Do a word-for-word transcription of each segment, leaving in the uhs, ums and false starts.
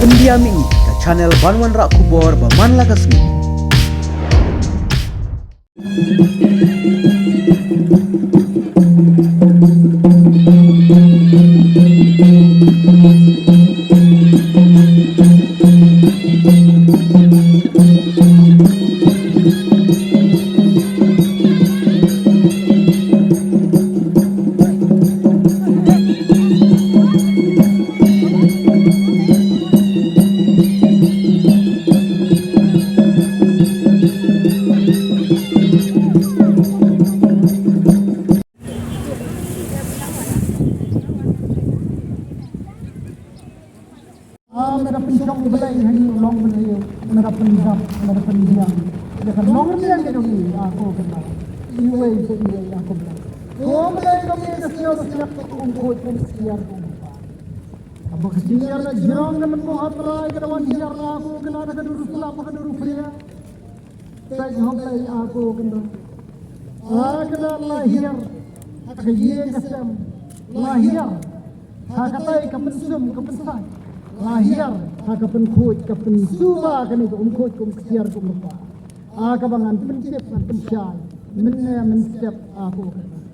Pyndiah ïa ngi ka channel ban wanrah khubor ba man la ka sngi. Ah, me da pynshong Blei ha ngi u long Blei, me da pyndap, me da pynbiang. Ïa ka nongrim ïa ka jong ngi, ah, ko Kynrad. Iwei pa iwei, ah, ko Blei. Ko Blei ko Blei ka sngewsynei ka um khuid ka um ksiar ka um kpa. Haba ka snier la jrong ka lyngkhuh ha trai ka da wan hiar, ah, ko Kynrad, ka da ru slap, ka da ru phria. Peit ho Blei, ah, ko Kynrad. Ah, Kynrad, la hiar ha ka ïing ka sem. La hiar ha katei ka pynsum ka pynsait. La hiar ha ka pynkhuid ka pynsuba kane ka um khuid ka um ksiar ka um kpa. Ah, kaba ngan pyntip ngan pynshai mynne mynstep, ah, ko Kynrad.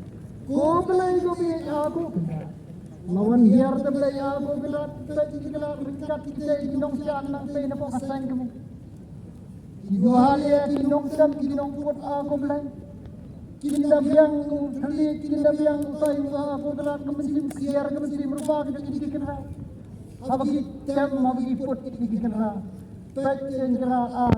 Ko Blei ko Blei, ah, ko Kynrad. La wan hiar te Blei, ah, ko Kynrad, peit ki Kynrad, ryngkat kita ki nongshad nangtei na ka seng kmie. Ki duwai ïa ki nongtem ki nongput, ah, ko Blei. Kin da biang u thylliej, kin da biang u tai, ah, ko Kynrad, ka mynsiem ksiar, ka mynsiem rupa ka jong ki Kynrad. Haba ki tem, haba ki put ki Kynrad. Peit ki Kynrad, ah.